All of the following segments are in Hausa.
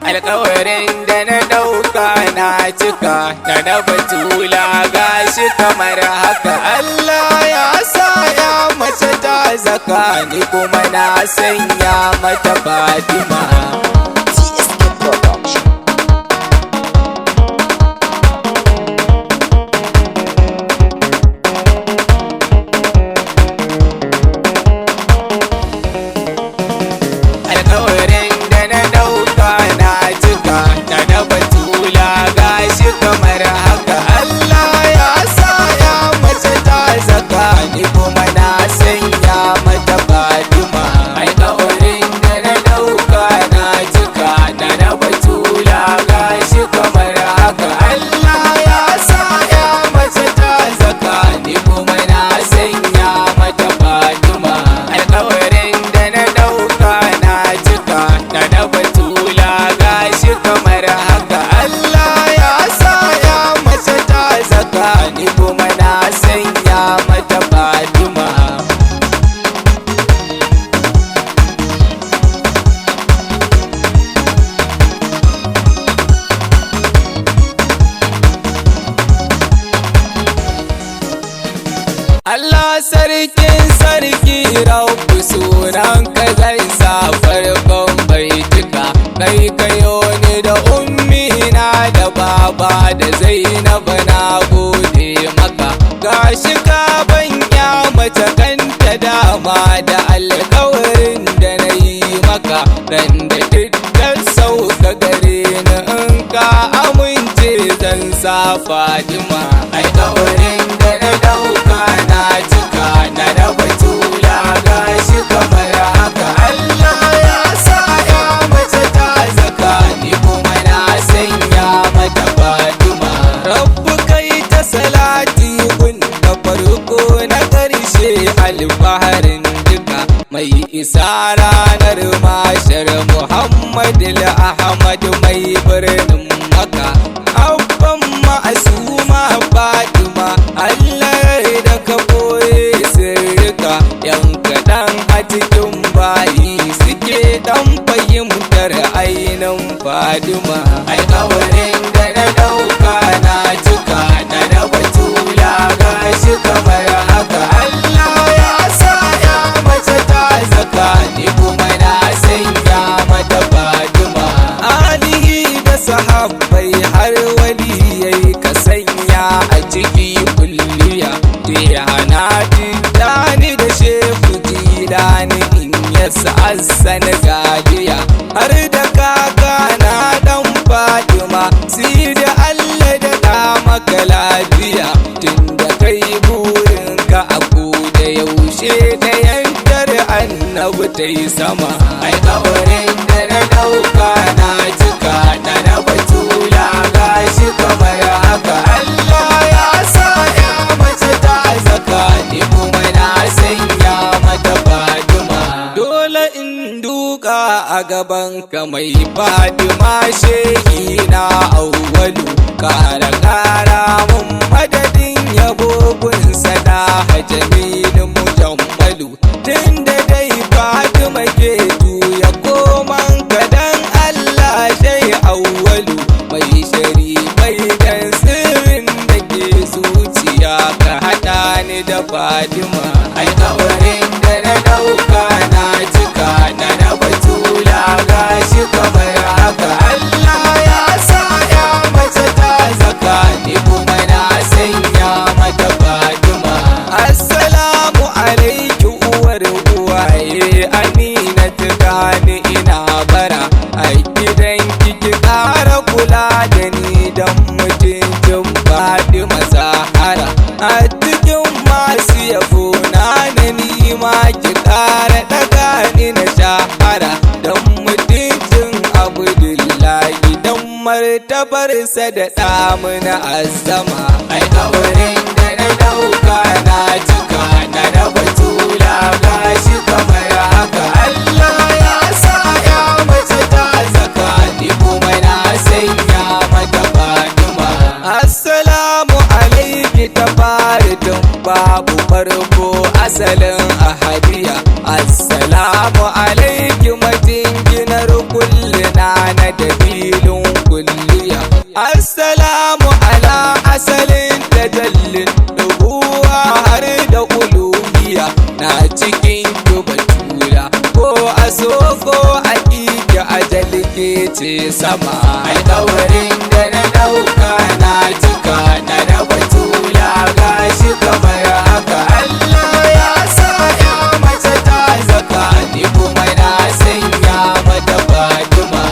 Alkawarin da na ɗauka na cika, da na batula gashi kamar haka. Allah ya sa ya mace ta zaka, ni kuma na sanya mata Fatima. TSK Production. Alkawarin da na ɗauka na cika, da na batula gashi kamar haka. Allah ya sa ya mace ta zaka, ni kuma na sanya mata Fatima. Alkawarin da na ɗauka na cika, da na batula gashi kamar haka. Allah ya sa ya mace ta zaka, ni kuma na sanya mata Fatima. Alkawarin da na ɗauka na cika, da na batula gashi kamar haka. Allah ya sa ya mace ta zaka, ni kuma na sanya mata Fatima. Allah sarkin sarki, rabu sunan ka zai sa farkon baituka. Kai kayo ni da ummi na da baba da Zainab, na gode maka. Gashi ka ban ya mace kanta dama da alkawarin da na yi maka. Ran da dukkan sauka gare ni, in ka amince zan sa Fatima. Alkawarin da na dauka na cika, na raba tula gashi kamar haka. Allah ya sa ya mace ta zaka, ni kuma na sanya mata Fatima. Rabbu kai ta salati gun da farko na karshe, alfaharin duka mai isa ranar mashar, Muhammad Ahmad mai birnin Maka, abban ma'asuma Fatima. Allah da ka boye sirrika, yan kaɗan a cikin bayi suke ɗan fahimtar ainihin Fatima. Alkawarin da na ɗauka na cika, na raba tula gashi kamar haka. Allah ya sa ya mace ta zaka, ni kuma na sanya mata Fatima. Alihi da sahabbai har waliyai ka sanya a ciki kulliya. Tihana Tijjani da Shehu Jilani, in yasa Hassan Gadiya, har da kaka na dan Fatima, si da Allah da ɗa maka lafiya. Tunda kai burinka a da yaushe da yantar annabi ta yi sama. Alkawarin da na ɗauka na cika, na raba tula gashi kamar haka. Allah ya sa ya mace ta zaka, ni kuma na sanya mata Fatima. Dole in duka a gaban ka mai Fatima, shehi na awwalu, kara kara mun madadin yabo gun sada hajamilin mujammalu. Tunda dai Fatima ke juya koman kadan, Allah shai awwalu mai sharifai, dan sirrin da ke zuciya ka haɗa ni da Fatima. Alkawarin da na ɗauka na cika, na raba tula gashi kamar haka. Allah ya sa ya mace ta zaka, ni kuma na sanya mata Fatima. Assalamu alaiki uwar uwaye Amina, gani ina bara a gidan kiki, ƙara kula da ni don mutuncin Fatima Zahara. A cikin masu yabo na nima ki ƙara ɗaga ni na shahara don mutuncin Abdullahi, don martabarsa da ɗamuna azama. Alkawarin da na ɗauka na cika, na raba tula gashi kamar haka. Allah ya sa ya mace ta zaka, ni kuma na sanya mata Fatima. Assalamu alaiki ta fari tun babu farko, asalin ahadiya. Assalamu alaiki majinginar kullina na da Filin kulliya. Assalamu ala asalin tajallin nubuwa har da uluhiya. Na cikin batula ko a so ko a ƙi ajali ke ce sama. Alƙawarin da na ɗauka na cika na da batula gashi kamar haka. Allah ya sa ya mace ta zaka, ni kuma na sanya mata Fatima.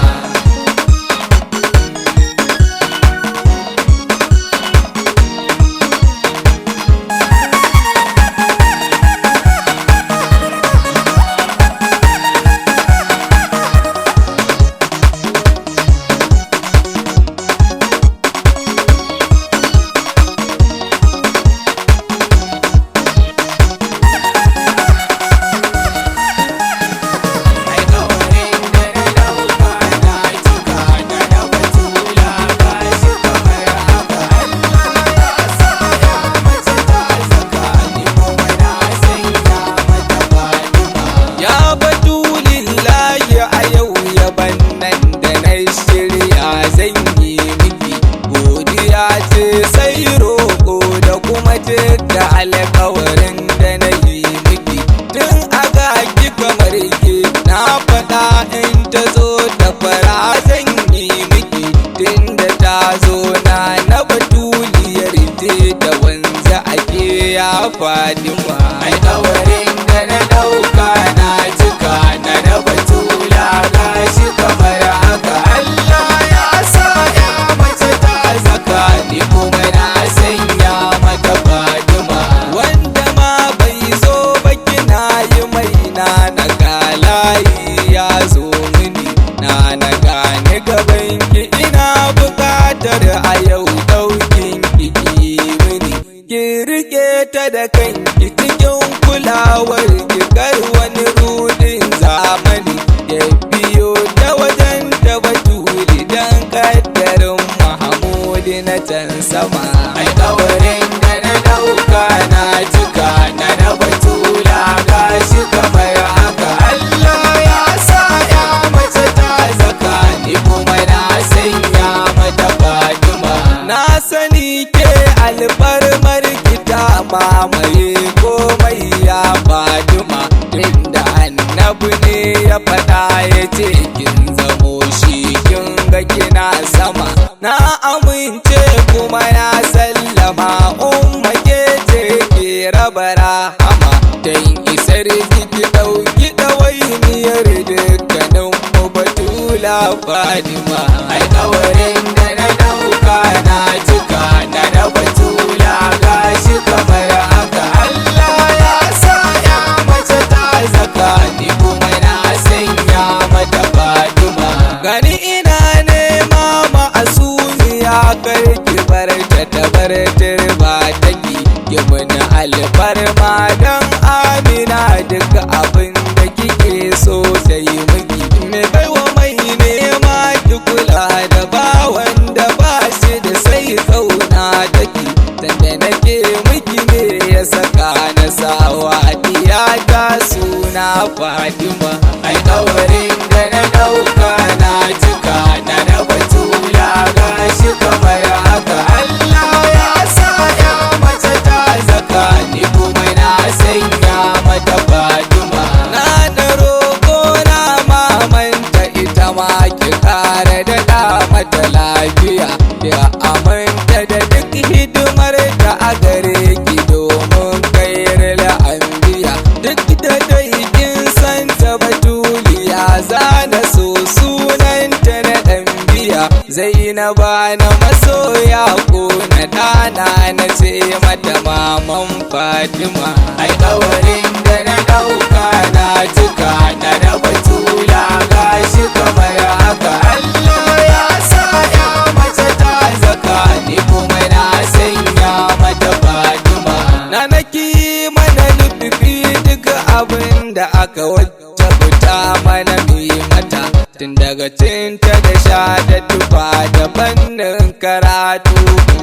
Alƙawarin da na ɗauka na cika na da batula gashi kamar haka. Allah ya sa ya mace ta zaka, ni kuma na sanya mata Fatima. Ya batulillahi, a yau yaban nan da na shirya zan yi miki godiya ce, sai roƙo da kuma cika alƙawarin da na yi miki. Tun a ga ki kamar ke na faɗa, in ta zo ta fara zan yi miki. Tun da ta zo na na batuliyar ce da wanzu ake ya Fadima. Alƙawarin da na ɗauka na cika na na batula gashi kamar haka. Allah ya sa ya mace ta zaka, ni kuma na sanya mata Fatima. Wanda ma bai zo ba kina yi mai na na galayi ya zo mini na na gane gaban ki, ina buƙatar a yau ɗaukin ki ki mini. Ki rike ta da kanki cikin kulawar ki, kar wani rudin zamani ya biyo ta wajen ta batuli, dan kaddarin Mahamudi na can sama. Alƙawarin da na ɗauka na cika na da batula gashi kamar haka. Allah ya sa ya mace ta zaka, ni kuma na sanya mata Fatima. Na sani ke alfarmar kita mamaye komai ya Fatima, tunda annabi ne ya faɗa ya ce kin zamo shi, kin ga kina sama. Na amince kuma na sallama, umma ke ce ke raba rahama, dan isar ki ɗauki ɗawainiyar dukkanin mu batula Fatima. Alƙawarin da na ɗauka na cika na da batula gashi kamar haka. Allah ya sa ya mace ta zaka, ni kuma na sanya mata Fatima. Gani ina nema ma'asumiya, karki bar ta tabar turba take, ki muni alfarma dan Amina, duk abin da kike so ta yi miki. Me baiwa mai nema, ki kula da bawan da ba shi da sai kauna take, tanda nake miki ne ya saka na sawa diyata suna Fatima. Alƙawarin da na ɗauka na cika na da batula gashi kamar haka. Allah ya sa ya mace ta zaka, ni kuma na sanya mata Fatima. Na da roƙo na mamanta ita ma ki kara da mata lafiya, ya aminta da duk hidimar ta a gare ki domin kairil anbiya. Duk da dai kin san ta batuliya, zana so sunanta na ɗan biya Zainaba na masoya ko na ɗana na ce mata maman Fatima. Alƙawarin da na ɗauka na cika na da batula gashi kamar haka. Allah ya sa ya mace ta zaka, ni kuma na sanya mata Fatima. Na naki mana nufi duk abin da aka wajabta mana mu yi mata, tun daga cinta da sha da tufa da fannin karatu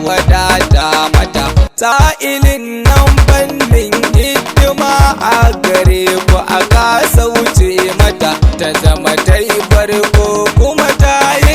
wadata mata. Sa'ilin nan fannin hidima a gare ku a kasa wuce mata, ta zama ta yi farko kuma ta yi.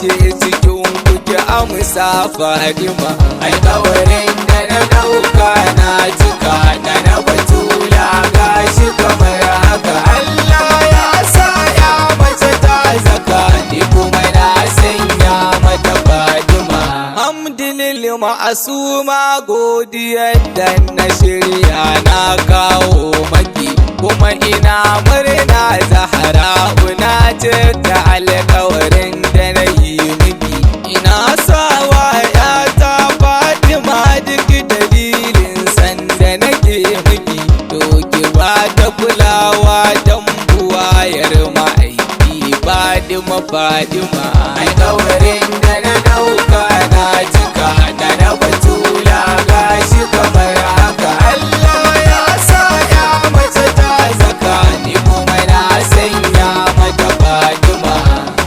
ke cikin kuke amsa Fadima. Alƙawarin da na ɗauka na cika, da na batula gashi kamar haka. Allah ya sa ya mace ta zaka, ni kuma na sanya mata Fadima. Hamdulillah ma'asuma, godiyar da na shirya na kawo maki, kuma ina murna Zahara na cika alkawarin da na yi miki. Ina sawa ta Fatima duk dalilin sanda nake miki, to ki ba ta kulawa don buwayar ma'aiki. Fadima, Fadima. Alkawarin da na dauka na cika, da na batula gashi kamar haka. Allah ya sa ya mace ta zaka, ni kuma na sanya mata Fatima.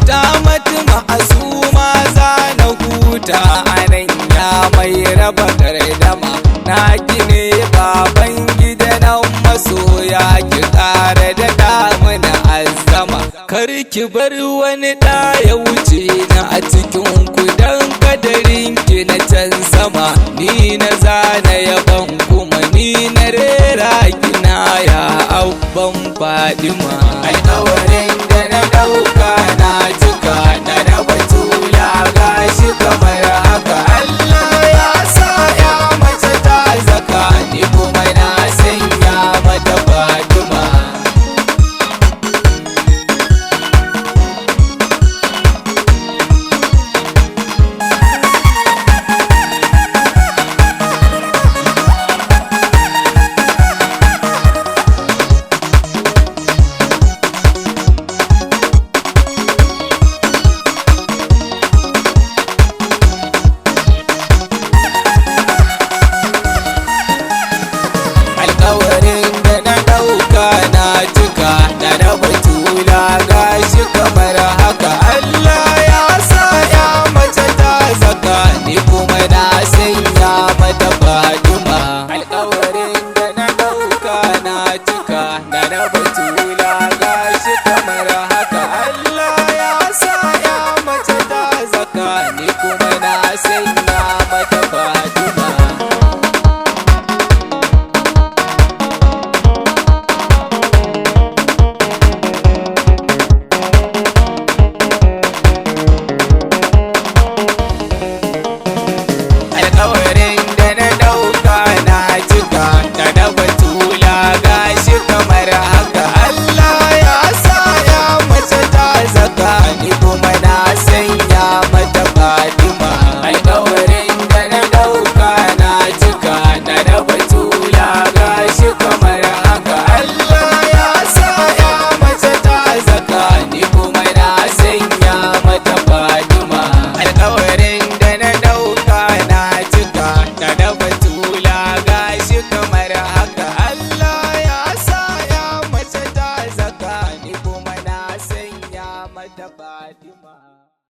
Ta mata ma'asuma za na huta anan, ya mai raba gardama. Na gine baban gida nan masoya, ki ƙara da damuna azama. Kar ki bar wani ɗa ya wuce na a cikin ku dan kadarin ki na can sama. Ni na zana yaban kuma ni na rera kina, ya abban Fadima. Alƙawarin da na ɗauka na cika.